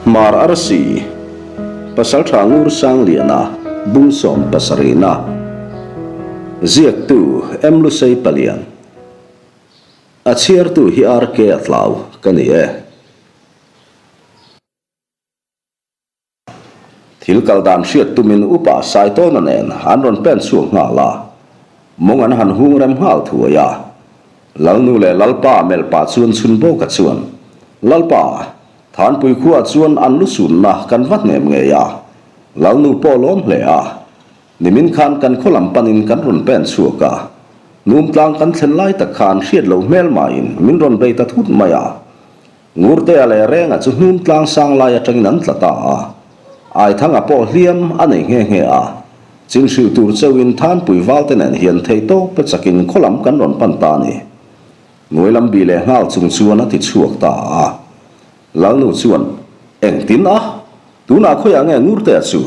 Hmar Arsi, Pasaltha Ngur Sangliana, Bung Sawmpasarihna, Ziaktu M. Lusei Palian, A chhiartu hi RK a tlau ka ni e. Thil kal dan hriat tumin Upa Saitawna nen an rawn pen chhuak nghal a, mawng an han hung rem nghal thuai a. Lalnu leh Lalpa melh pah chuan Chhunbawka chuan, Lalpa, Thanpui khuaah chuan an lu sunna kan va hnem ngei a, Lalnu pawh lawm hle a. Nimin khan kan khaw lam panin kan rawn pen chhuak a, Numtlang kan thlen lai tak khan hriat lo hmel mahin min rawn bei ta thut mai a. Ngurtea leh Renga chu hnum tlang sang lai atangin an tla ta a, Aithanga pawh hliam a nei nghe nghe a, chin hrilh tur cheuhin Thanpui valte nen hian theihtawp chakin khaw lam kan rawn pan ta a ni. Hnuai lam bih leh nghal chung chuan a ti chhuak ta a. Lalnu chuan, Engtin a? Tunah khawiah nge Ngurtea chu?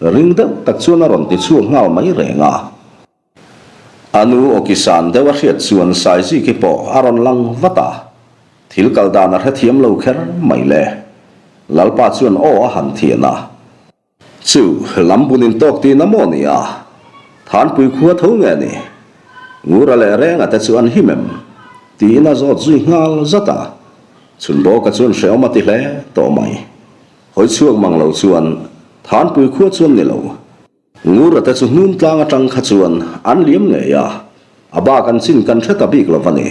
Ring deuh tak chuan a rawn ti chhuak nghal mai reng a. A nu awkisan deuh a hriat chuan Saiziki pawh a rawn lang vat a, thil kal dan a hrethiam lo kher mai le. Lalpa chuan aw a han thian a. Chu, lam bun in tawk tihna maw ni a? Thanpui khua tho nge ni? Ngura leh Renga te chu an him em? Tiin a zawt zui nghal zat a. Chhunbawka chuan hrehawm a ti hle tawh mai. Hawi chhuak mang lo chuan Thanpui khua chuan ni lo. Ngura te chu hnum tlang atang kha chuan an liam ngei a, a bak an chin kan hre ta bik lo va ni.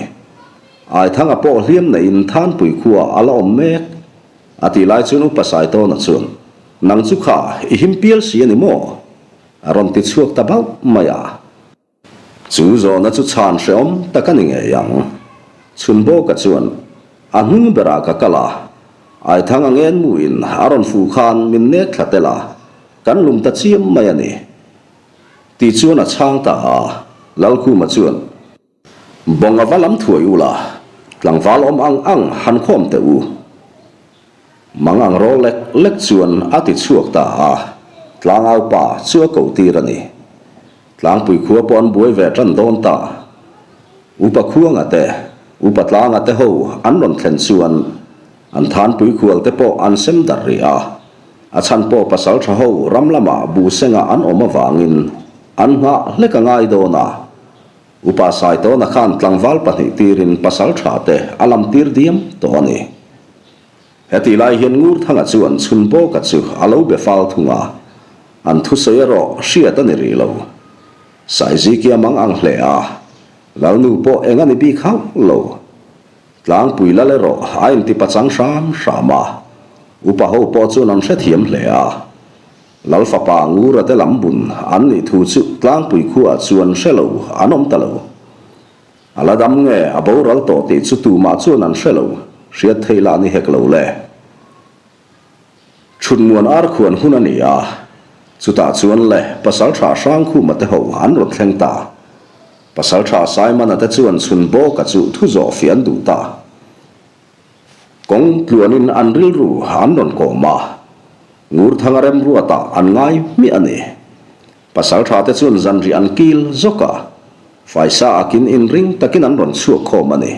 Aithanga pawh hliam neiin Thanpui khua a la awm mek. A tih lai chuan Upa Saitawna chuan, Nang chu kha i him pial si a ni maw? A rawn ti chhuak ta bauh mai a. Chu zawhna chu chhan hrehawm tak a ni ngei ang. Chhunbawka chuan, A hnung berah ka kal a, Aithang a ngen muin a rawn fuh khan min nek thla tel a, kan lum ta chiam mai a ni. Tih chuan a chhang ta a, Lalkhuma chuan, Bawng a va lam thuai u la, tlangval awm ang ang han khawm teh u. Mang ang rawl lek lek chuan a ti chhuak ta a, tlangaupa chu a koh tir a ni. Tlangpui khua pawh an buai ve tan dawn ta. Upa Khuanga te, Upa Tlanga te ho an rawn thlen chuan an Thanpui khual te pawh an sem darh rih a. A chhan pawh pasal tha ho ram lamah buhsenga an awm avangin an nghah hlek a ngai dawn a. Upa Saitawna khan tlangval pahnih tirin pasal tha te a lam tir diam tawh a ni. Hetih lai hian Ngurthanga chuan Chhunbawka chu a lo be fal thung a, an thusawi erawh hriat a ni rih lo. Saizikia mang ang hle a, Lalnu pawh eng a ni bik hauh lo. Tlangpui lal erawh a inti pachang hram hram a, upa ho pawh chuan an hrethiam hle a. Lal fapa Ngura te lam bun an nih thu chu Tlangpui khuaah chuan hre lo an awm ta lo. A la dam nge a boral tawh tih chu tumah chuan an hre lo, hriat theih lah ni hek lo le. Chhutmuan ar khuan hun a ni a, chutah chuan le Pasaltha Hrangkhuma te ho an rawn thleng ta. Pasaltha Saimana te chuan chhun bawka chu thu zawh fih an duh ta. Kawng tluanin an rilru an rawn kawm a, Ngurthanga remruatah an ngai hmiah a ni. Pasaltha te chuan zanriah an kil zawk a, faisa akin inring takin an rawn chhuak khawm a ni.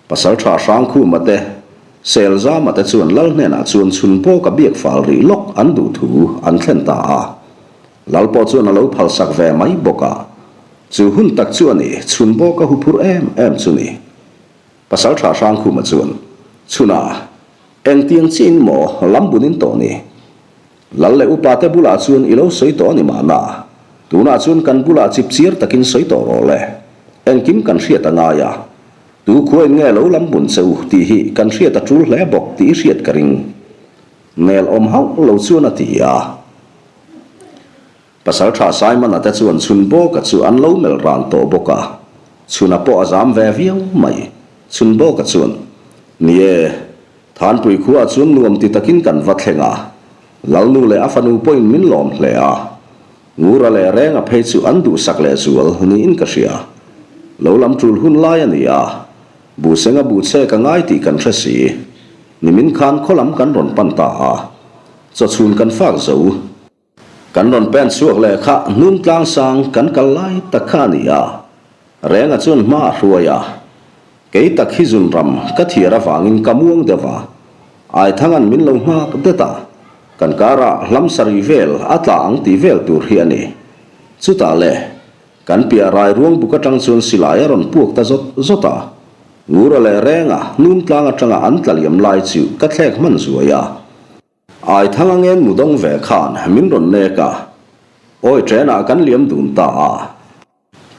Pasaltha Hrangkhuma te, Selzama te chuan Lal hnenah chuan chhun pawka biak fal rih lawk an duh thu an thlen ta a. Lal pawh chuan a lo phalsak ve mai bawk a. Chu hun tak chu a ni, chhun bawka huphurh em em chu ni. Pasaltha Hrangkhuma chuan, Chhunah, engtiang chiin maw lam bunin tawh ni? Lal leh upa te bulah chuan i lo sawi tawh a ni mahna, tunah chuan kan bulah chip chiar takin sawi tawh rawh le. Engkim kan hriat a ngai a, tu khuain nge lo lam bun che u tih hi kan hriat a tul hle bawk tih i hriat ka ring. Nel awm hauh lo chuan a ti a. Pasaltha Simon-a te chuan chhun bawka chu an lo melh ran tawh bawk a, chhuna pawh a zam ve viau mai. Chhun bawka chuan, Ni e, Thanpui khuaah chuan nuam ti takin kan va thleng a, Lalnu leh a fanu pawhin min lawm hle a. Ngura leh Renga phei chu an duhsak leh zual niin ka hria. Lo lam tul hun lai a ni a, Buhsenga buhche ka ngai tih kan hre si. Nimin khan khaw lam kan rawn pan ta a, chawchhun kan fak zo. Kan rawn pen chhuak leh kha hnung tlang sang kan kal lai tak kha a ni a, Renga chuan hma a hruai a, kei tak hi zunram ka thiar avangin ka muang deuh a. Aithanga'n min lo nghak det a, kan karah hlam sarih vel a tla ang tih vel tur hi a ni. Chutah le, kan piah rai ruang buk atang chuan silai a rawn puak ta zawt zawt a. Ngura leh Renga hnum tlang atanga an tla liam lai chu ka thlek hman zuai a. Aithanga ngen mu dawng ve khan min rawn nek a, awi ṭenah kan liam dun ta a.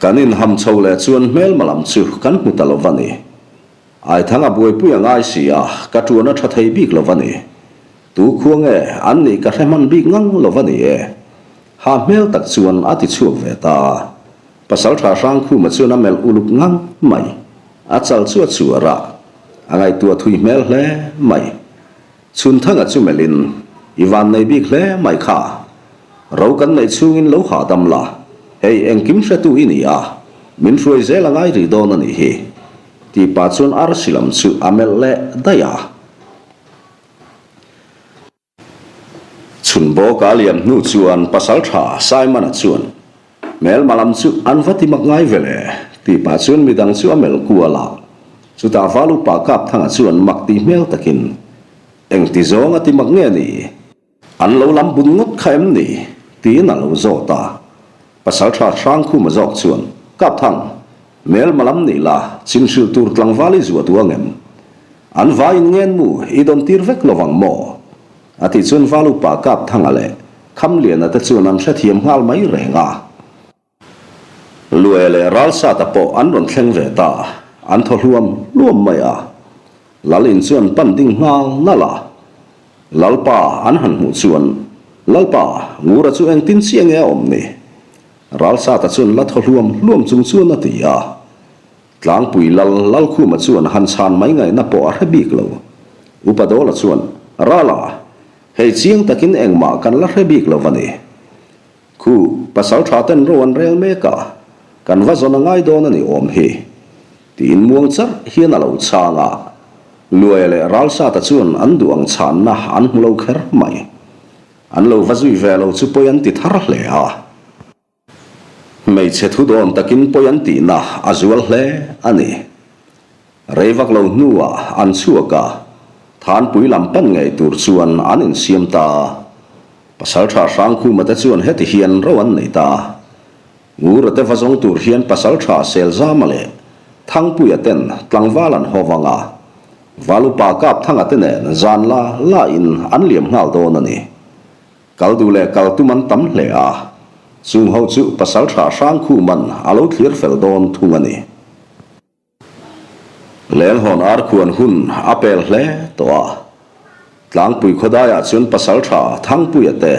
Kan inham chho leh chuan hmelma lam chu kan hmu ta lo va ni. Aithanga buaipui a ngai si a, ka ṭuan a ṭha thei bik lo va ni. Tu khua nge an nih ka hre hman bik ngang lo va ni e. Ha hmel tak chuan a ti chhuak ve ta. Pasalṭha Hrangkhuma chuan a melh uluk ngang mai. A chal chu a chuar a, a ngaihtuah thui hmel hle mai. Chhunthanga chu melhin, I van nei bik hle mai kha. Ro kan neih chhungin lo hahdam la, hei engkim hretu i ni a, min hruai zel a ngai rih dawn a nih hi. Tih pah chuan arsi lam chu a melh leh daih a. Chhun bawka a liam hnu chuan Pasaltha Simon-a chuan, Hmelma lam chu an va ti mak ngai ve le, tih pah chuan midang chu a melh kual a. Chutah val upa Kapthanga chuan mak tih hmel takin, Engti zawng a ti mak nge ni? An lo lam bun ngawt kha em ni? tiin a lo zawt a. Pasaltha Hrangkhuma zawk chuan, Kapthang, hmelma lam nih la, chin hrilh tur tlangval i zuah duh ang em? An vaiin ngen mu i dawn tir vek lovang maw? A tih chuan Val upa Kapthanga leh Khamliana te chuan an hrethiam nghal mai reng a. Lue leh Ralsata pawh an rawn thleng ve ta, an thaw hluam hluam mai a. Lal in chuan pan ding nghal nalh a. Lalpa an han hmuh chuan, Lalpa, Ngura chu engtin chiah nge a awm ni? Ralsata chuan la thaw hluam hluam chung chuan a ti a. Tlangpui Lal Lalkhuma chuan han chhan mai ngaihna pawh a hre bik lo. Upa Dawla chuan, Rala, hei chiang takin engmah kan la hre bik lo va ni. Khu, pasal tha ten ro an rel mek a, kan va zawn a ngai dawn a ni awm hi. Tiin muang charh hian a lo chhang a. Luaia leh Ralsata chuan an duh ang chhanna an hmu lo kher mai. An lo va zui ve lo chu pawi an ti thar hle a. Hmeichhe thu dawn takin pawi an tihna a zual hle a ni. Rei vak lo hnuah an chhuak a, Thanpui lam pan ngei tur chuan an insiam ta a. Pasaltha Hrangkhuma te chuan heti hian ro an nei ta. Ngura te va zawng tur hian Pasaltha Selzama leh Thangpuia ten tlangval an haw vang a, Valupa Kapthanga te nen zan la la in an liam nghal dawn a ni. Kal duh leh kal tum an tam hle a, chung ho chu Pasaltha Hrangkhuman a lo thlir fel dawn thung a ni. Lenghawn arkhuan hun a pel hle tawh a, Tlangpui khawdaiah chuan Pasaltha Thangpuia te,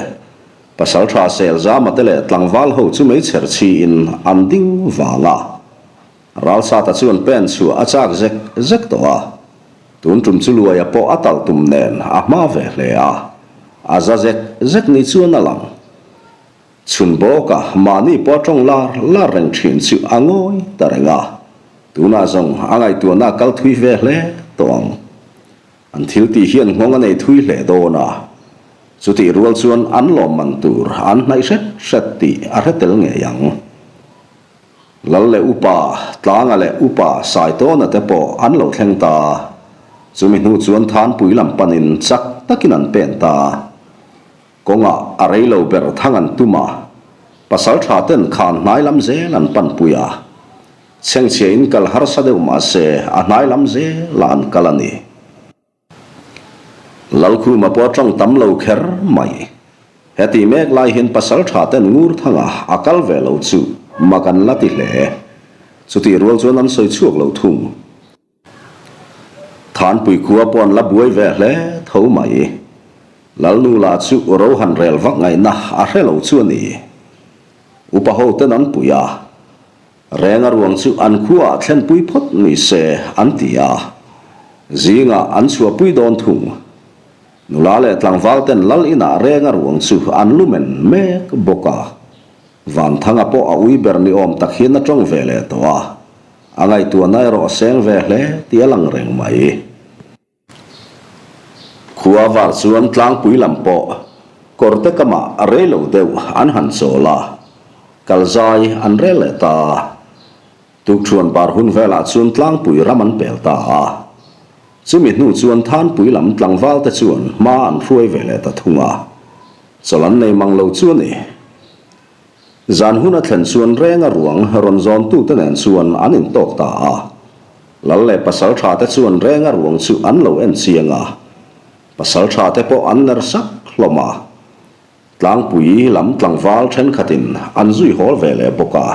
Pasaltha Selzama te leh tlangval ho chu meichher chhiin an ding vang a. Ralsata chuan pen chhuah a chak zek zek tawh a, tun tum chu Luaia pawh a talh tum nen a hma ve hle a, a za zek zek ni chuan a lang. Chhun bawka mahni pawh a tawng lar lar reng thin chu a ngawi ta reng a, tunah zawng a ngaihtuahna a kal thui ve hle tawh ang. An thil tih hian nghawng a nei thui hle dawn a, chutih rual chuan an lawmman tur an hnaih hret hret tih a hre tel ngei ang. Lal leh upa, Tlanga leh upa Saitawna te pawh an lo thleng ta. Chumi hnu chuan Thanpui lam panin chak takin an pen ta. Kawngah a rei lo ber thang an tum a, pasaltha ten khan hnai lam zel an panpui a. Chhengchhia in kal harsa deuh mah se a hnai lam zelah an kal a ni. Lalkhuma pawh a tawng tam lo kher mai. Heti mek lai hian pasal tha ten ngur thanga a kal ve lo chu mak an la ti hle. Chutih rual chuan an sawi chhuak lo thung. Thanpui khua pawh an la buai ve hle tho mai. Lalnu lah chu ro han rel vak ngaihna a hre lo chu a ni. Upa ho ten an pui a. Renga ruang chu an khuaah thlenpui phawt ni se an ti a, zingah an chhuahpui dawn thung. Nula leh tlangval ten lal inah Renga ruang chu an lumen mek bawk a. Vanthanga pawh a ui ber ni awm tak hian a tawng ve leh tawh a, a ngaihtuahna erawh a seng ve hle tih a lang reng mai. Khua var chuan tlangpui lam pawh kawrte kamah a rei lo deuh an han chawl a, kal zai an rel leh ta a. Tukṭhuan bar hun velah chuan tlangpui ram an pel ta a. Chumi hnu chuan Thanpui lam tlangval te chuan hma an hruai ve leh ta thung a, chawlh an nei mang lo chu a ni. Zan hun a thlen chuan Renga ruang rawn zawntute nen chuan an intawk ta a. Lal leh pasal tha te chuan Renga ruang chu an lo en chiang a, pasal tha te pawh an ner sak hlawm a. Tlangpui lam tlangval thenkhatin an zui hawl ve leh bawk a.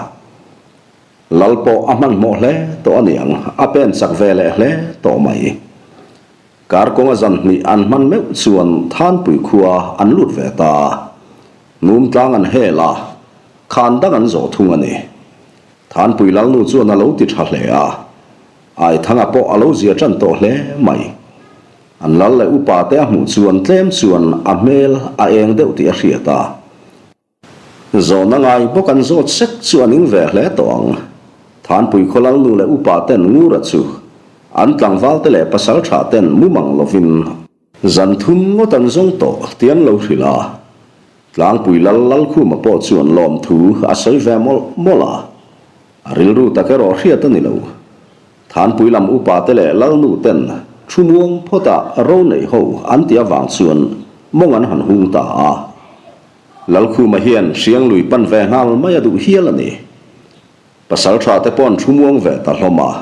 Lal pawh a hmanhmawh hle tawh a niang, a pen chak ve leh hle tawh mai. Kar kawnga zan hnih an hman meuh chuan Thanpui khua an lut ve ta. Num tlang an hel a, khan dang an zawh thung a ni. Thanpui Lalnu chuan a lo ti tha hle a, Aithanga pawh a lo zia tan tawh hle mai. An lal leh upa te a hmuh chuan tlem chuan a hmel a eng deuh tih a hriat a. Zawhna ngai bawk an zawt sek chu a ning ve hle tawh ang. Thanpui khaw lalnu leh upa ten Ngura chu an tlangval te leh pasal tha ten mumang lovin zan thum ngawt an zawng tawh tih an lo hrilh a. Tlangpui lal Lalkhuma pawh chuan lawmthu a sawi ve mawlh mawlh a. A rilru tak erawh hriat a ni lo. Thanpui lam upa te leh Lalnu ten thu muang phawtah ro neih ho an tih avang chuan mawng an han hung ta a. Lalkhuma hian Hrianglui pan ve nghal mai a duh hial a ni. Pasal tha te pawh an thu muang ve ta hlawm a.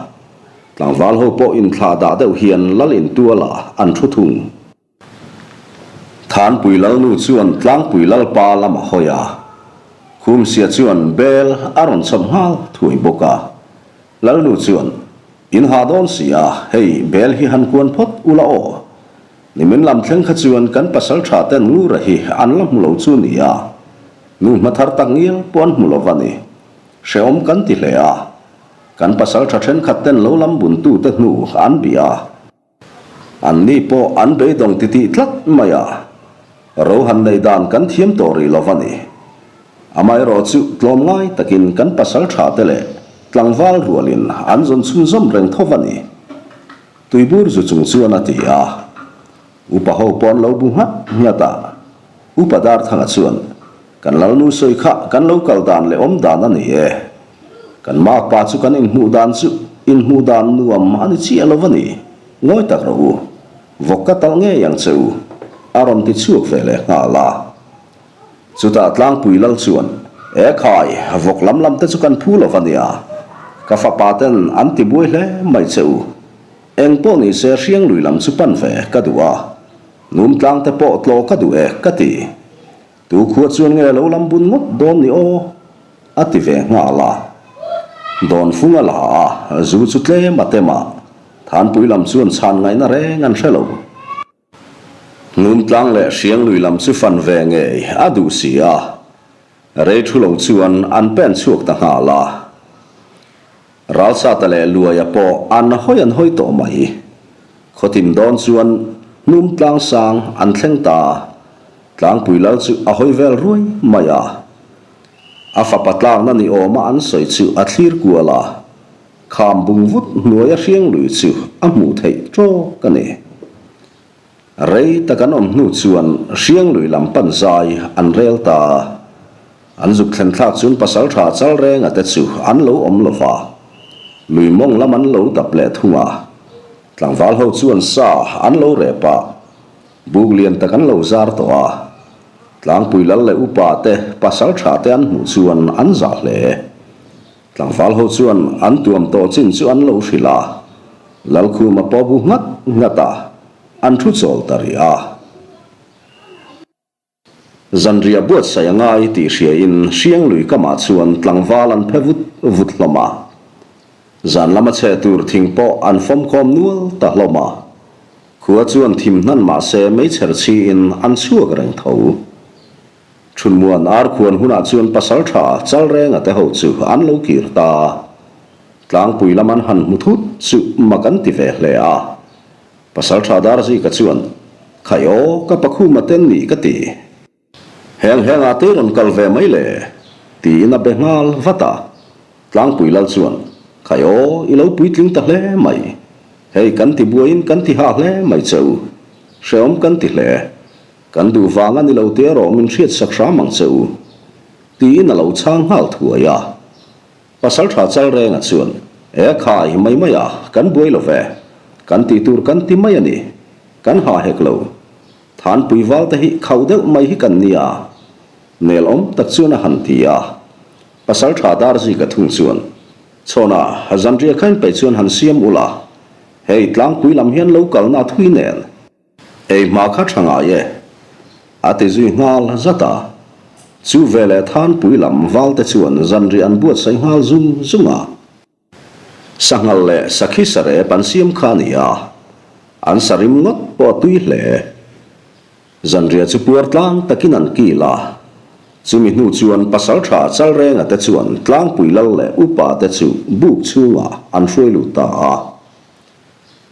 Tlangval ho pawh inthlah dah deuh hian Lal intualah an thu thung. Thanpui Lalnu chuan Tlangpui Lalpa lam a hawi a. Khumsia chuan bel a rawn chhawp nghal thuai bawk a. Lalnu chuan, In ha dawn si a, hei bel hi han kuan phawt ula aw. Nimin lam thleng kha chuan kan pasal tha ten Ngura hi an la hmu lo chu ni a, nu hma thar tak ngial pawh an hmu lo va ni. Hrehawm kan ti hle a. Kan pasal tha thenkhat ten lo lam bun tu te hnu an bih a. An ni pawh an beidawng titih tlat mai a. Ro han nei dan kan thiam tawh rih lo va ni. Amaherawh chu tlawmngai takin kan pasal tha te leh tlangval rualin an zawn chhunzawm reng tho va ni. Tuibur zu chung chuan a ti a. Upa ho pawh an lo bu nghat nghat a. Upa Darthanga chuan, Kan Lalnu sawi kha kan lo kal dan leh awm dan a ni e. Kan makpa chu kan inhmuh dan chu inhmuh dan nuam a ni chiah lo a ni. Ngawi tak rawh u. Vawk ka talh ngei ang che u. A rawn ti chhuak ve leh nghal a. Chutah Tlangpui Lal chuan, E khai, vawk lam lam te chu kan phu lo va nia. Ka fapa ten an ti buai hle mai che u. Eng pawh ni se Hrianglui lam chu pan ve ka duh a. Numtlang te pawh tlaw ka duh e ka ti. Tu khua chuan nge lo lam bun ngawt dawn ni aw? A ti ve nghal a. Dawnfung a la a, zu chu tlem a tem a. Thanpui lam chuan chhan ngaihna reng an hre lo. Hnumtlang leh Hrianglui lam chu fan ve ngei a duh si a, rei thu lo chuan an pen chhuak ta nghal a. Ralsata leh Luaia pawh an hawi an hawi tawh mai. Khawtim dawn chuan Hnumtlang sang an thleng ta a, Tlangpui lal chu a hawi vel ruai mai a. A fapa tlakna ni awma an sawi chu a thlir kual a, Kham bung vut hnuaia Hrianglui chu a hmuh theih tawk a ni. Rei tak an awm hnu chuan Hrianglui lam pan zai an rel ta a. An zuk thlen thlak chuan pasaltha Chalrenga te chu an lo awm lo va. Lui mawng lam an lo dap leh thung a. Tlangval ho chuan sa an lo rep a. Buk lian tak an lo zar tawh a. Tlangpui lal leh upa te pasaltha te an hmuh chuan an zah hle. Tlangval ho chuan an tuam tawh chin chu an lo hrilh a, Lalkhuma pawh bu nghat nghat a, an thu chawl ta rih a. Zanriah buatsaih a ngai tih hriain Hrianglui kamah chuan tlangval an phe vut vut hlawm a. Zan lama chhe tur thing pawh an fawmkhawm nual ta hlawm a. Khua chuan thim hnan mah se meichher chhiin an chhuak reng tho. Chhunmuan ar khuan hunah chuan pasaltha Chalrenga te ho chu an lo kir ta. Tlangpui lam an han hmu thut chu mak an ti ve hle a. Pasaltha Darzika chuan, Khai aw, ka pakhuma ten ni ka ti. Heng hengah te rawn kal ve mai le, tiin a be nghal vat a. Tlangpui lal chuan, Khai aw, i lo puitling ta hle mai. Hei kan ti buaiin kan ti hah hle mai che u. Hrehawm kan ti hle. Kan duh vang a ni lo tih erawh min hriat sak hram ang che u, tiin a lo chhang nghal thuai a. Pasaltha Chalrenga chuan, E khai, mai mai a, kan buai lo ve. Kan tih tur kan ti mai a ni. Kan ha hek lo. Thanpui val te hi khauh deuh mai hi kan nia. Nel awm tak chuan a han ti a. Pasaltha Darzika thung chuan, Chhawna, zanriah kha inpeih chuan han siam ula. Hei tlangpui lam hian lo kalna a thui nen. Ei hma kha tha ngai e, a ti zui nghal zat a. Chu veleh Thanpui lam valte chuan zanriah an buatsaih nghal zung zung a. Sanghal leh sakhi sarep an siam kha a ni a, an sa rim ngawt pawh a tui hle. Zanriah chu puar tlang takin an kil a. Chumi hnu chuan pasaltha Chalrenga te chuan tlangpui lal leh upa te chu buk chhungah an hruai lut ta a.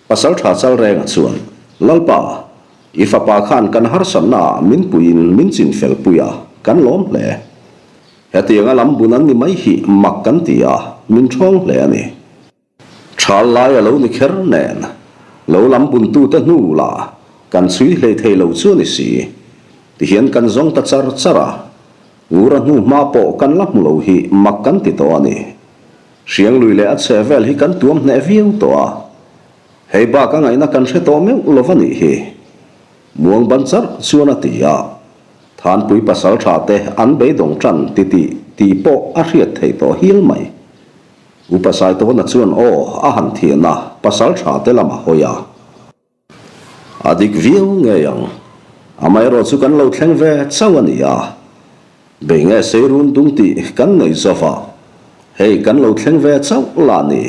Pasalṭha Chalrenga chuan, Lalpa, i fapa khan kan harsatnaah min puiin min chinfel pui a, kan lawm hle. Hetianga lam bun an ni mai hi mak kan ti a, min ṭhawng hle a ni. Ṭhal lai a lo ni kher nen, lo lam buntute hnu lah kan chhui hlei thei lo chu a ni si. Tihian kan zawng ta char char a, Ngura hnu hma pawh kan la hmu lo hi mak kan ti tawh a ni. Hrianglui leh a chhe vel hi kan tuam hneh viau tawh a, hei bak a ngaihna kan hre tawh meuh lo va nih hi. Muang ban charh chuan a ti a, Thanpui pasal tha te an beidawng tan ti tih tih pawh a hriat theih tawh hial mai. Upa Saitawna chuan aw a han thian a, pasal tha te lam a hawi a. A dik viau ngei ang. Amaherawh chu kan lo thleng ve chauh a ni a. Bei nge sei run dung tih kan nei zawva. Hei kan lo thleng ve chauh lah ni.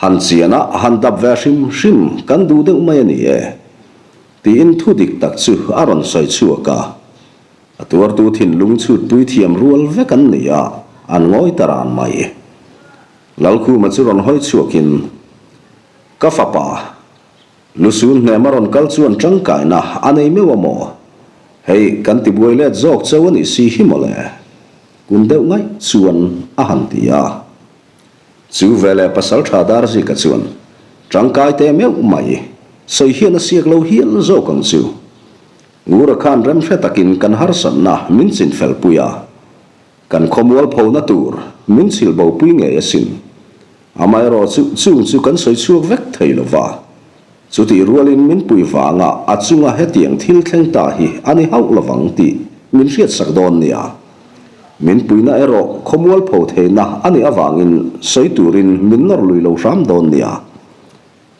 Han chian a han dap ve hrim hrim kan duh deuh mai a ni e. Tiin thu dik tak chu a rawn sawi chhuak a. A tuartu thinlung chhutpui thiam rual vek an ni a, an ngawi ta ran mai. Lalkhuma chu rawn hawi chhuakin. Ka fapa, Lusun hnem a rawn kal chuan tangkaina a nei meuh a maw? Hei, kan tibuai let zawk cheu a nih si hi mawle. Kun deuh ngaih chuan a han ti a. Chu veleh Pasaltha Darzika chuan, Tangkai teh meuh mai, sawi hian a siak lo hial zawk ang chu. Ngura khan remhre takin kan harsatna min chinfel pui a. Kan khawmual phona tur min chhilh bo pui ngei asin. Amaherawh chu chung chu kan sawi chhuak vek thei lo va. Chutih rualin min pui vanga a chunga hetiang thil thleng ta hi a ni hauh lovang tih min hriatsak dawn nia. Min puina erawh khawmual pho theihna a nih avangin sawi turin min nawr lui lo hram dawn nia.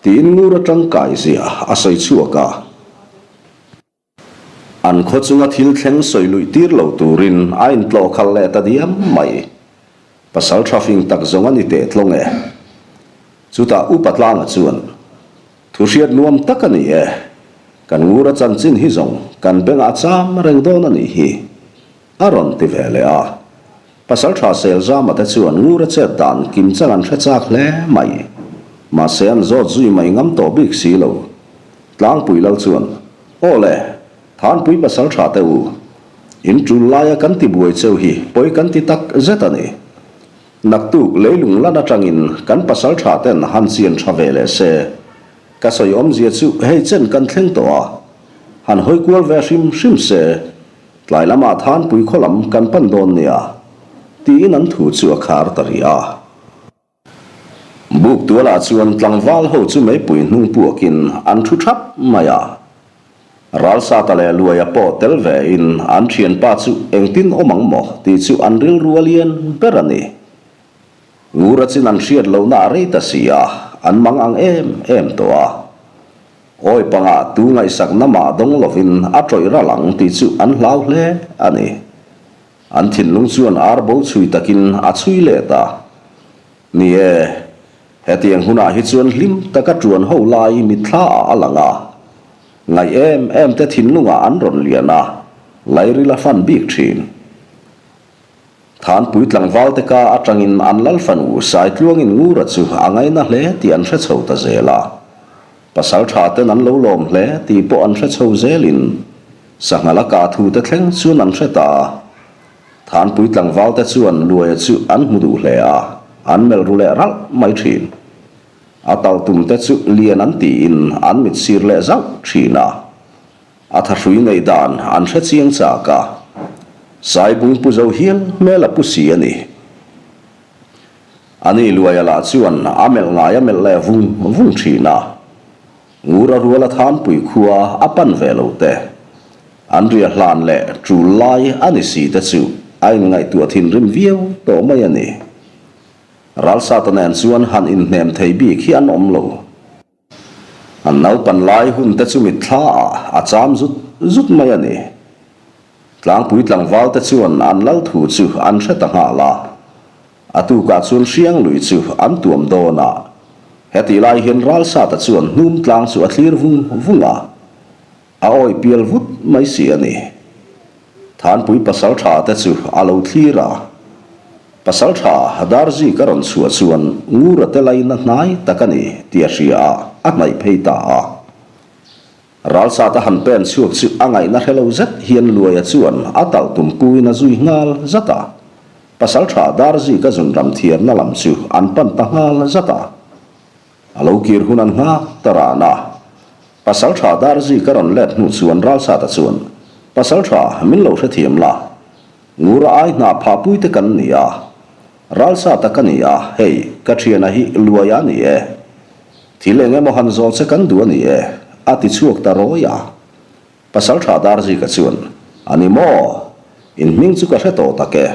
Tiin ngur atangkai zia a sawi chhuak a. An khaw chunga thil thleng sawi luih tir lo turin a intlawh khalh leh ta diam mai. Pasal tha fing tak zawng a ni teh tlawng e. Chutah Upa Tlanga chuan, Thu hriat nuam tak a ni e. Kan ngura chanchin hi zawng kan bengah a cham reng dawn a nih hi. A rawn ti ve leh a. Pasal tha Selzama te chuan ngura chet dan kim chang an hre chak hle mai. Mahse an zawt zui mai ngam tawh bik si lo. Tlangpui lal chuan, Aw le, Thanpui pasal tha teh u. In tul laia kan ti buai cheu hi pawi kan ti tak zet a ni. Naktuk leilung lan atangin kan pasal tha ten han chian tha ve leh se. Ka sawi awmzia chu hei chen kan thleng tawh a. Han hawi kual ve hrim hrim se, tlai lamah Thanpui khaw lam kan pan dawn nia, tiin an thu chu a khar ta rih a. Buk tualah chuan tlangval ho chu meipui hnung puakin an thu thap mai a. Ralsata leh Luaia pawh tel vein an thianpa chu engtin awm ang maw tih chu an rilru a lian ber a ni. Ngura chin an hriat lohna a rei ta si a, an mang ang em em tawh a. Awi pangah tu ngaihsakna mah dawng lovin a tawih ral ang tih chu an hlau hle a ni. An thinlung chuan ar bo chhui takin a chhui let a. Ni e, hetiang hunah hi chuan hlim taka ṭuan ho lai mitthla ah a lang a. Ngaih em em te thinlungah an rawn lian a, lairil a fan bik ṭhin. Thanpui tlangval te ka aṭangin an lal fanu Saitluangin Ngura chu a ngaina hle tih an hre chho ta zel a. Pasal ṭha ten an lo lawm hle tih pawh an hre chho zelin Sanghal a kah thu te thleng chuan an hre ta a. Thanpui tlangval te chuan Luaia chu an hmu duh hle a, an melh ru leh ralh mai thin. A tal tum te chu lian an tiin an mit sir leh zauh thin a. A thahrui neih dan an hre chiang chak a. Saibung pu zo hial hmel a pu si a ni. Ani Luaia lah chuan a melh ngai a melh leh vung vung thin a. Ngura ruala Thanpui khua a pan ve lo te, an riah hlan leh tul lai a ni si te chu a inngaihtuah thinrim viau tawh mai a ni. Ralsata nen chuan han inhnem thei bik hi an awm lo. An naupan lai hun te chu mitthla ah a cham zut zut mai a ni. Tlangpui tlangval te chuan an lal thu chu an hre ta nghal a. A tukah chuan hriang lui chu an tuam dawn a. Hetih lai hian Ralsata chuan hnum tlang chu a thlir vung vung a. A awi pial vut mai si a ni. Thanpui pasaltha te chu a lo thlir a. Pasaltha Darzi ka rawn chhuah chuan Ngura te laina hnai tak a ni tih a hria a, a hnaih phei ta a. Ralsat a han pen chhuak chu a ngaihna hre lo zet hian Luaia chuan a talh tum puin a zui nghal zat a. Pasaltha Darzi ka zun ram thiarna lam chu an pan ta nghal zat a. A lo kir hun an nghak ta ran a. Pasaltha Darzi ka rawn let hnu chuan Ralsata chuan, Pasaltha, min lo hrethiam la. Ngura ai hna phahpui te kan ni a. Ralsata ka ni a, hei, ka thiana hi Luaia a ni e. Thil eng emaw han zawh che kan duh a ni e, a ti chhuak ta rawi a. Pasaltha Darzika chuan, A ni maw? In hming chu ka hre tawh tak e.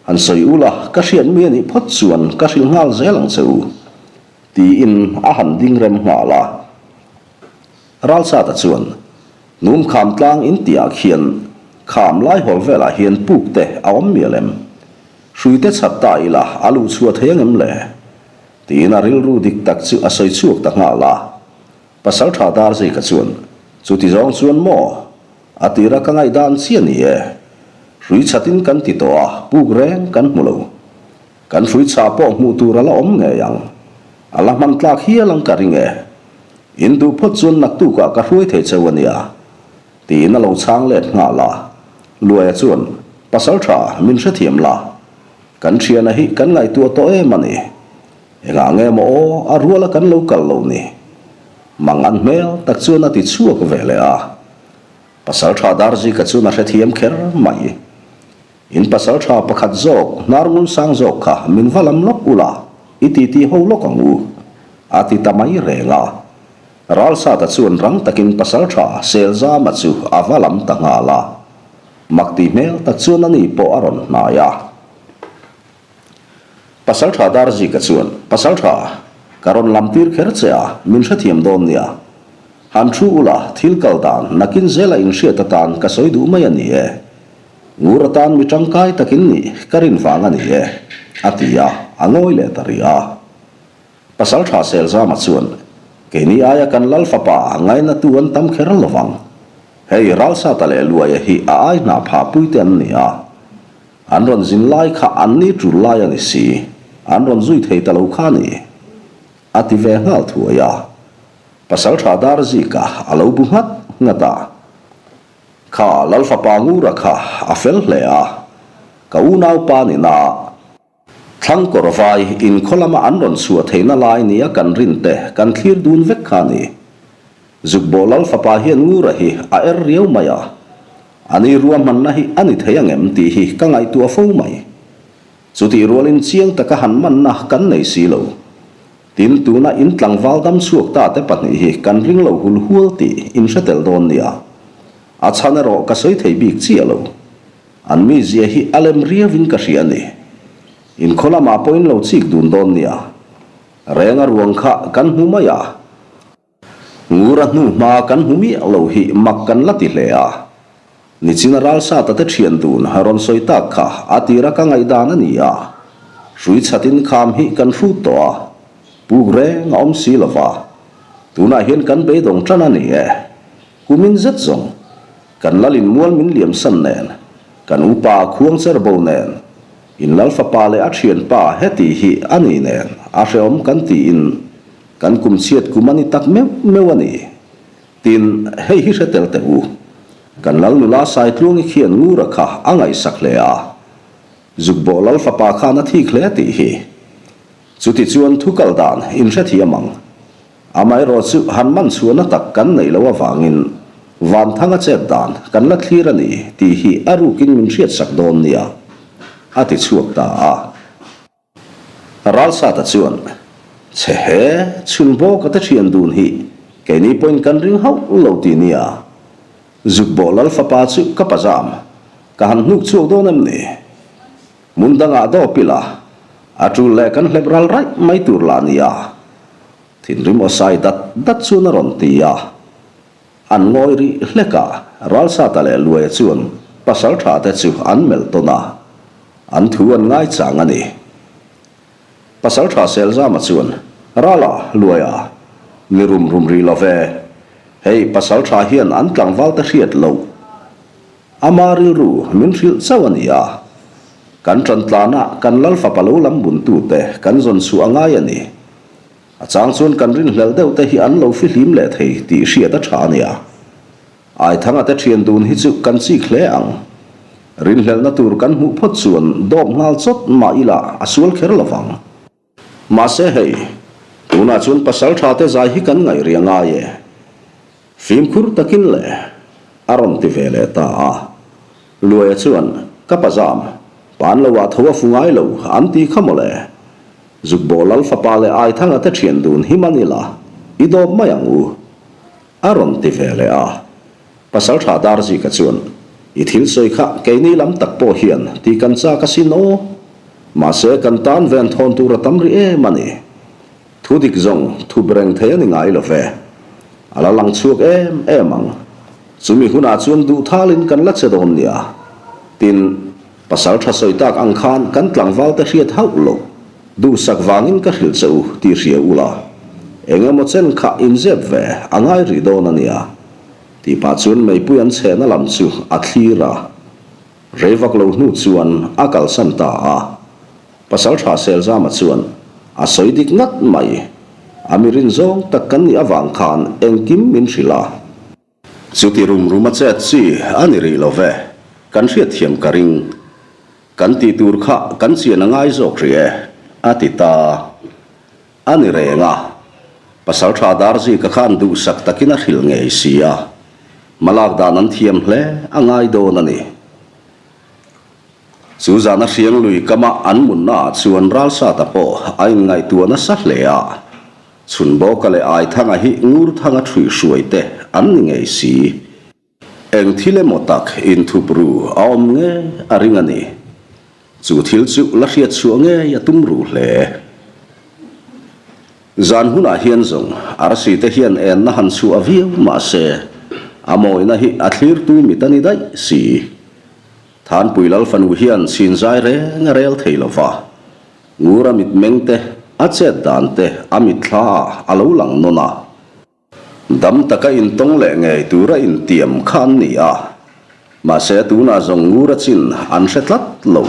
Han sawi ula, ka hriat mi a nih phawt chuan ka hrilh nghal zel ang che u, tiin a han ding rem nghal a. Ralsata chuan, Num kham tlang in tihah khian kham laihawl velah hian puk te a awm mial em? Hrui te chhat ta ila a luh chhuah thei angem le? Tiin a rilru dik tak chu a sawi chhuak ta nghal a. Pasalṭha Darzika chuan, Chuti zawng chuan maw? A tira ka ngaihdan chiah ni e. Hrui chhatin kan ti tawh a, puk reng kan hmu lo. Kan hrui chhah pawh hmuh tur a la awm ngei ang. A la hman tlak hial ang ka ring e. In duh phawt chuan naktukah ka hruai thei cheu a nia. Tiin a lo chhang let nghal a. Luaia chuan, Pasalṭha, min hrethiam la. Kan ṭhiana hi kan ngaihtuah tawh em a ni. Engah nge maw aw a ruala kan lo kal lo ni? Mang an hmel tak chuan a ti chhuak ve leh a. Pasalṭha Darzika chuan a hrethiam kher mai. In pasalṭha pakhat zawk, hnar ngul sang zawk kha min va lam lawk ula, i titi ho lawk ang u, a ti ta mai reng a. Ralsata chuan rang takin pasalṭha Selzama chu a va lam ta nghal a. Mak ti hmel tak chuan ani pawh a rawn hnai a. Pasalṭha Darzika chuan, Pasalṭha, ka rawn lam tir kher che a, min hrethiam dawn nia. Han thu ula, thil kal dan nakin zela inhriat atan ka sawi duh mai a ni e. Ngur atan mi ṭangkai takin nih ka rin vang a ni e, a ti a, a ngawi leh ta rih a. Pasalṭha Selzama chuan, Keini aia kan Lal fapa ngainatu an tam kher lo vang. Hei Ralsata leh Luaia hi a ai hnah phahpui te an ni a. An rawn zin lai kha an ni tul lai a ni si, an rawn zui thei ta lo kha a ni, a ti ve nghal thuai a. Pasalṭha Darzika a lo bu nghat nghat a. Kha Lal fapa Ngura kha a fel hle a, ka unaupa ni na, Thlangkawr vai inkhaw lama an rawn chhuah theihna lai nia kan rin te kan thlir dun vek kha a ni. Zukbawh Lal fapa hian Ngura hi a er riau mai a, a ni ruahmanna hi a ni thei angem tih hi ka ngaihtuah fo mai. Chutih rualin chiang taka han manna kan nei si lo. Tin, tuna in tlangval dam chhuak ta te pahnih hi kan ring lo hul hual tih in hre tel dawn nia. A chhan erawh ka sawi thei bik chiah lo. An mizia hi a lem riauin ka hria a ni. Inkhaw lamah pawh in lo chik dun dawn nia. Renga ruang kha kan hmu mai a. Ngura hnu hma kan hmu miah lo hi mak kan la ti hle a. Nichina Ralsata te thian dun rawn sawi tak kha a tira ka ngaihdan a ni a. Hrui chhatin kham hi kan hrut tawh a, puk reng a awm si lo va. Tunah hian kan beidawng tan a ni e. Kumin zet zawng, kan lalin mual min liamsan nen, kan upa khuangcher bo nen, in lal fapa leh a thianpa heti hi a ni nen a hrehawm kan tiin Kan kum chhiat kum a ni tak meuh meuh a ni. Tin, hei hi hre tel teh u. Kan lal nula Saitluangi khian Ngura kha a ngaihsak hle a. Zukbawh lal fapa khan a thik hle tih hi. Chuti chuan thu kal dan in hrethiam ang. Amaherawh chu han man chhuahna tak kan neih loh avangin Vanthanga chet dan kan la thlir a ni tih hi a rukin min hriatsak dawn nia, a ti chhuak ta a. Ralsata chuan, Che he, chhun bawka te thian dun hi. Keini pawhin kan ring hauh lo ti nia. Zukbawh lal fapa chu ka pazam, ka han hnuk chhuak dawn em ni? Hmun dangah dawp ila, a tul leh kan hlep ral raih mai tur lah nia. Thinrim aw sai dat dat chuan a rawn ti a. An ngawi rih hlek a, Ralsata leh Luaia chuan pasal tha te chu an melh tawn a, an thu an ngaichang a ni. Pasal tha Selzama chuan, Rala, Luaia, ni rum rum rih lo ve. Hei pasal tha hian an tlangval te hriat loh. Ama rilru min hrilh chauh a ni a. Kan ṭan tlana kan lal fapa lo lam buntute kan zawn chhuah a ngai a ni. A chang chuan kan rinhlelh deuh te hi an lo fihlim leh thei tih hriat a ṭha a nia. Aithanga te ṭhian dun hi chu kan chik hle ang. Rinhlelhna tur kan hmuh phawt chuan dawp nghal chawt mah ila a sual kher lo vang. Mahse hei, tunah chuan pasal ṭha te zai hi kan ngaih rih a ngai e. Fimkhur takin le, a rawn ti ve leh ta a. Luaia chuan, Ka pazam, pan lo ah tho a fu ngai lo, an ti kha mawle. Zukbawh lal fapa leh Aithanga te ṭhian dun hi man ila, i dawp mai ang u. A rawn ti ve leh a. Pasalṭha Darzika chuan, I thil sawi kha keini lam tak pawh hian ti kan chak asin aw. Mahse kan tan ven thawn tur a tam rih em a ni. Thu dik zawng thup reng thei a ni ngai lo ve. A la lang chhuak em em ang. Chumi hunah chuan duh thalin kan la che dawn nia. Tin, pasalṭha sawi tak ang khan kan tlangval te hriat hauh loh. Duhsak vangin ka hrilh che u tih hria ula, eng emaw chen kha inzep ve a ngai rih dawn a nia, tih pah chuan meipui an chhehna lam chu a thlir a. Rei vak lo hnu chuan a kalsan ta a. Pasalṭha Selzama chuan a sawi dik ngat mai, a mi rin zawng tak kan nih avang khan engkim min hrilh a. Chuti rum rum a chet chi a ni rih lo ve, kan hriatthiam ka ring. Kan tih tur kha kan chian a ngai zawk rih e, a ti ta. A ni reng a, Pasalṭha Darzika khan duhsak takin a hrilh ngei si a, hmalak dan an thiam hle a ngai dawn a ni. Chu zana hriang lui kama an munnaah chuan Ralsata pawh a inngaihtuah nasa hle a. Chhunbawka leh Aithanga hi Ngurthanga ṭhuihhruai te an ni ngei si. Eng thil emaw tak inthup ru a awm ngei a ring a ni. Chu thil chu la hriat chhuah ngei a tum ru hle. Zan hunah hian zawng arsi te hian enna han chhuah viau mah se, a mawina hi a thlirtu mit a ni daih si. Thanpui Lalfanu hian chhinzai reng a rel thei lo va. Ngura mitmeng te, a chet dan te a mitthla ah a lo lang nawn a. Dam taka intawng leh ngei tura intiam kha an ni a, mahse tunah zawng Ngura chin an hre tlat lo.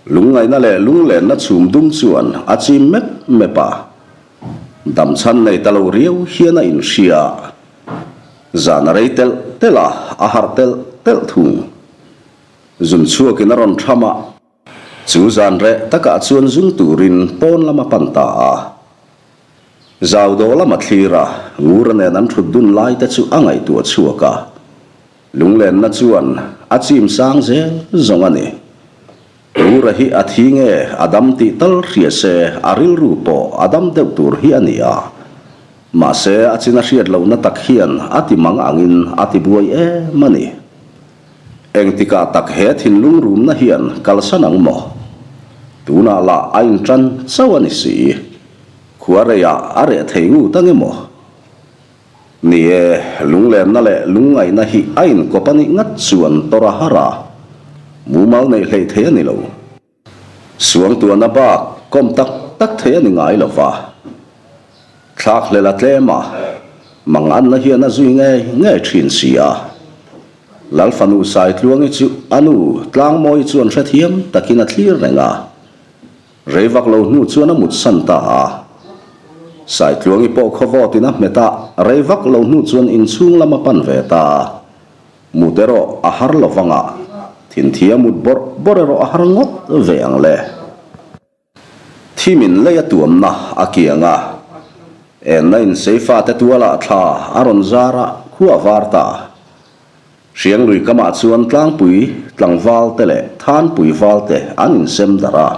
Lungngaihna leh lunglenna chhum dum chuan a chim mep mep a, dam chhan nei ta lo riau hian a inhria. Zan a rei telh telh a, a harh telh telh thung. Zun chhuakin a rawn tham a. Chu zan reh takah chuan zung turin pawn lam a pan ta a. Zau daw lam a thlir a, Ngura nen an thut dun lai te chu a ngaihtuah chhuak a. Lunglenna chuan a chim sang zel zawng a ni. Ngura hi a thi nge a dam tih tal hria se a rilru pawh a dam deuh tur hi a ni a. Mahse a chin a hriat lohna tak hian a ti mang angin a ti buai em a ni. Engtikah tak he thinlung rumna hian kalsan ang maw? Tunah lah a intan chauh a ni si. Khua reiah a reh thei ngut ang emaw? Ni e, lunglenna leh lungngaihna hi a inkawp a nih ngat chuan tawrh a har a, mumal neih hleih thei a ni lo. Suangtuahna bak kawm tak tak thei a ni ngai lo va. Thlakhlel a tlem a, manganna hian a zui ngei ngei thin si a. Lalfanu Saitluangi chu a nu Tlangmawi chuan hrethiam takin a thlir reng a. Rei vak lo hnu chuan a mutsan ta a. Saitluangi pawh khawvawtin a hmet a, rei vak lo hnu chuan inchhung lam a pan ve ta. Mut erawh a har lo vang a, thinthia mut bawrh bawrh erawh a har ngawt ve ang le. Thimin lei a tuamna a kiang a, enna in Seifa te tualah thla a rawn zar a, khua a var ta. Hrianglui kamah chuan tlangpui tlangval te leh thanpui val te an insem darh a,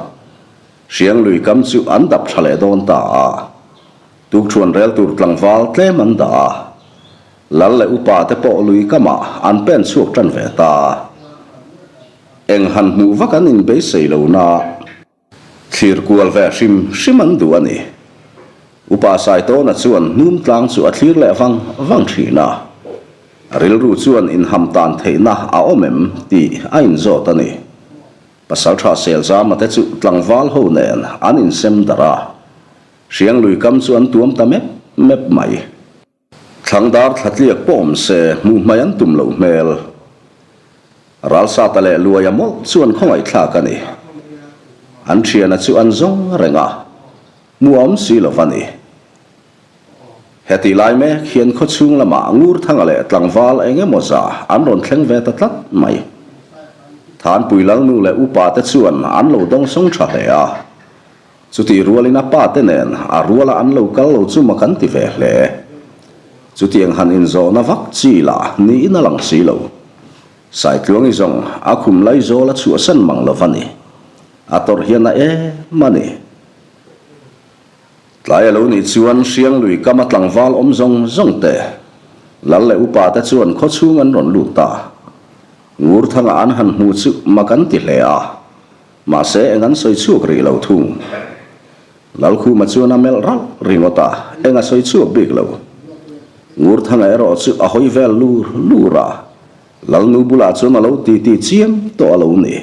Hrianglui kam chu an dap tha leh dawn ta a. Tukṭhuan rel tur tlangval tlem an dah a, Lal leh upa te pawh lui kamah an pen chhuak ṭan ve ta. Eng han hmuh vak an inbeisei lo na. Thlir kual ve hrim hrim an duh a ni. Upa Saitawna chuan hnum tlang chu a thlir leh vang vang thin a. A rilru chuan inham tan theihna a awm em tih a inzawt a ni. Pasaltha Selzama te chu tlangval ho nen an insem darh a. Hrianglui kam chu an tuam ta mep mep mai. Thlangdar thlatliak pawh awm se hmuh hmai an tum loh hmel. Ralsata leh Luaia mawlh chuan khawngaihthlak a ni. An thiana chu an zawng reng a, hmuh a awm si lo va ni. Heti lai mek hian khawchhung lamah Ngurthanga leh tlangval eng emaw za an rawn thleng ve ta tlat mai. Thanpui Lalnu leh upa te chuan an lo dawngsawng tha hle a. Chutih rualin a pa te nen a ruala an lo kal lo chu mak an ti ve hle. Chutiang han inzawhna vak chi lah niin a lang si lo. Saitluangi zawng a khum laizawl a chhuahsan mang lo va ni. A tawrh hian a em a ni. Tlai a lo nih chuan Hrianglui kama tlangval awm zawng zawng te, Lal leh upa te chuan khawchhung an rawn lut ta. Ngurthanga an han hmu chu mak an ti hle a. Mahse, eng an sawi chhuak rih lo thung. Lalkhuma chuan a melh ralh ringawt a, eng a sawi chhuak bik lo. Ngurthanga erawh chu a hawi vel lur lur a, Lalnu bulah chuan a lo titi chiam tawh a lo ni.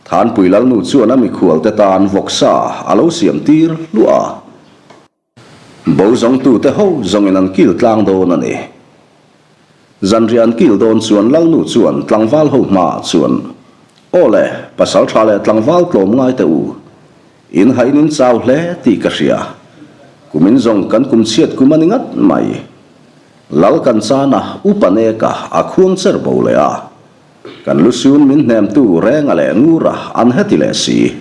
Thanpui Lalnu chuan a mikhualte tan vawksa a lo siam tir hluah a. Bo zawngtute ho zawngin an kil tlang dawn a ni. Zanriah an kil dawn chuan Lalnu chuan tlangval ho hmaah chuan, Aw le, pasal tha leh tlangval tlawm ngai teh u. In hain in chau hle tih ka hria. Kumin zawng kan kum chhiat kum a ni ngat mai. Lal kan chan a, upa neka a khuang cher bo leh a. Kan lusun min hnemtu Renga leh Ngura an heti leh si.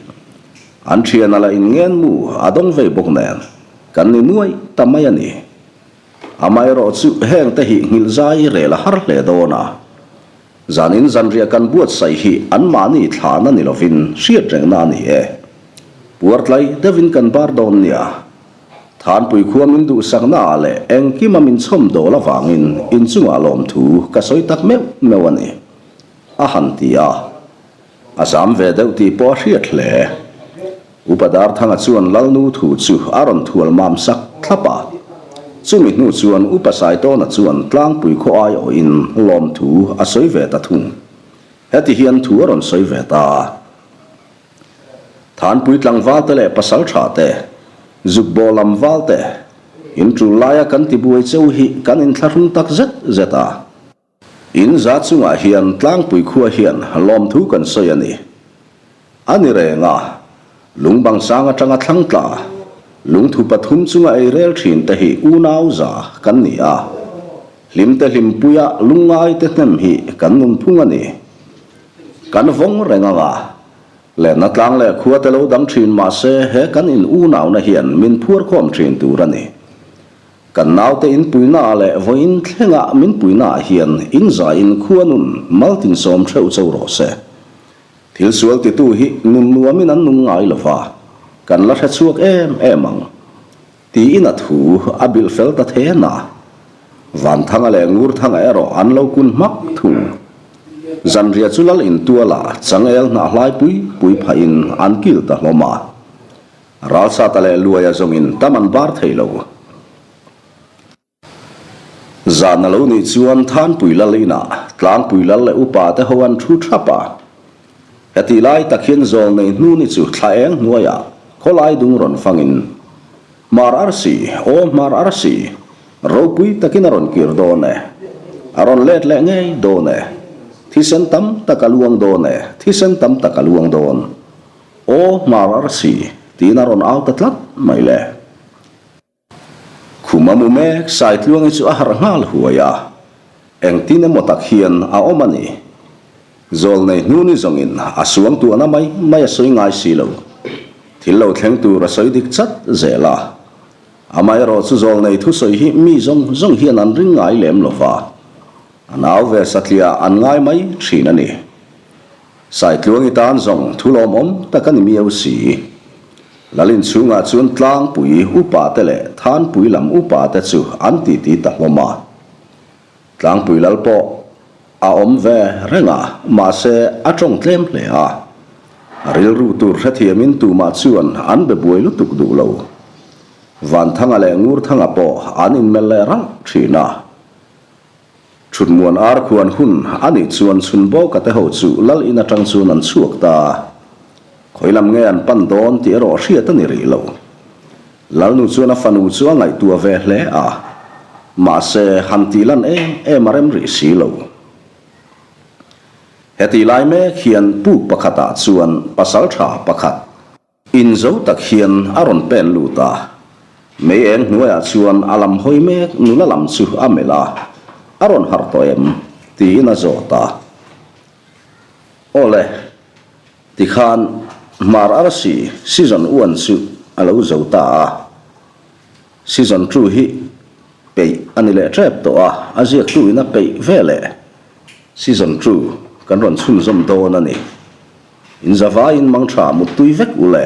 An thiana la in ngen mu a dawng vei bawk nen kan ni nuai ta mai a ni. Amaherawh chu heng te hi nghilh zai rel a har hle dawn a. Zanin zanriah kan buatsaih hi anmahni thlahna ni lovin hriat rengna a ni e. Puar tlai deuhin kan bar dawn nia. Thanpui khua min duhsakna ah leh engkima min chhawm dawl avangin inchungah lawmthu ka sawi tak meuh meuh a ni, a han ti a. A zam ve deuh tih pawh a hriat hle. Upa Darthanga chuan Lalnu thu chu a rawn thual mam sak thlap a. Chumi hnu chuan Upa Saitawna chuan tlangpui khaw aiawhin lawmthu a sawi ve ta thung. Heti hian thu a rawn sawi ve ta a. Thanpui tlangval te leh pasal tha te, zuk baw lam val te, in tul laia kan tibuai cheu hi kan inthlahrung tak zet zet a. In za chungah hian tlangpui khua hian lawmthu kan sawi a ni. A ni reng a, lungbang sang atanga thlang tla, lungthu pathum chunga ei rel thin te hi unau za kan ni a. Hlimte hlimpuia lungngai te hnem hi kan nunphung a ni. Kan vawng reng ang a, lenna tlang leh khua te lo dang thin mah se he kan in unauna hian min phuar khawm thin tur a ni. Kan naute in puina leh vawiin thlenga min puina ah hian in zaiin khua nun maltin sawm theuh cho rawh se. Thil sual titu hi nun nuamin an nung ngai lo va, kan la hre chhuak em em ang. Tiin a thu a bilh fel ta then a. Vanthanga leh Ngurthanga erawh an lo kun hmak thung. Zanriah chu lal intualah changel hnah hlai pui pui phahin an kil ta hlawm a. Ralsata leh Luaia zawngin tam an bar thei lo. Zan a lo nih chuan Thanpui Lal inah Tlangpui Lal leh upa te ho an thu thap a. Hetih lai tak hian zawl nei hnu ni chu thla eng hnuaiah khawlai dung rawn fangin Hmar Arsi, aw Hmar Arsi, ropui takin a rawn kir dawn e. A rawn let leh ngei dawn e. Thisen tam tak a luang dawn e, thisen tam tak a luang dawn. Aw Hmar Arsi, tiin a rawn au ta tlat mai le. Khum a mu mek, Saitluangi chu a harh nghal huai a, engtin emaw tak hian a awm a ni. Zawlnei hnuni zawngin a suang tuahna mai mai a sawi ngai si lo. Thil lo thleng tur a sawi dik chat zel a. Amaherawh chu zawlnei thusawi hi mi zawng zawng hian an ring ngai lem lo va, a nau ve satliah an ngai mai thin a ni. Saitluangi tan zawng thu lawmawm tak a ni miau si. Lal inchhungah chuan Tlangpui upate leh Thanpui lam upate chu an titi ta hlawm a. Tlangpui lal pawh a awm ve reng a, mahse a tawng tlem hle a. A rilru tur hrethiamin tumah chuan an be buai lutuk duh lo. Vanthanga leh Ngurthanga pawh an inmelh leh ralh thin a. Thutmuan ar khuan hun a nih chuan Chhunbawka te ho chu lal in atang chuan an chhuak ta a. Khawi lam nge an pan dawn tih erawh hriat a ni rih lo. Lalnu chuan a fanu chu a ngaihtuah ve hle a, mahse han tih lan em em a rem rih si lo. Heti lai mek hian puk pakhatah chuan pasaltha pakhat, Inzo tak hian a rawn pen lut a, mei eng hnuaiah chuan a lam hawi mek nula lam chu a melh a, a rawn harh tawh em? tiin a zawt a. Awle, tikhan Hmar Arsi season one chu a lo zo ta a, season two hi peih a ni leh tep tawh a, a ziaktu in a peih ve leh season two kan rawn chhunzawm dawn a ni. In zavaiin mangtha muttui vek u le.